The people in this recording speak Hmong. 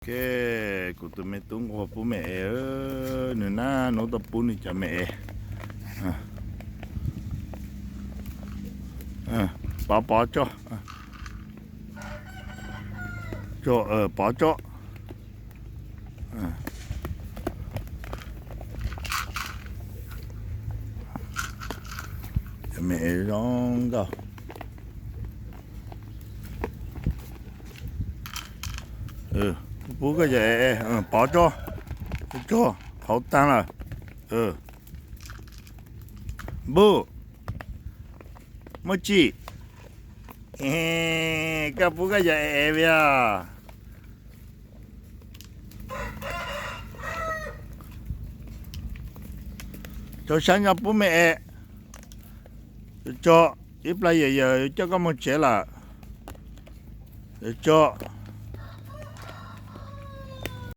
Ok, kuv tus me tub nquag pub me es, nws nab nub tuaj pub nws cov me es. Pov, pov tso, pov tso. Cov me es zoo nkauj. Pub koj cov es, pov tso, tso, qhauv taag lawm. Npug, muaj tsim, koj pub koj cov es vias. Tso sab nyob pub me es. Tso, ib plag yawm yawm coj koj moog tsev lawm. Tso,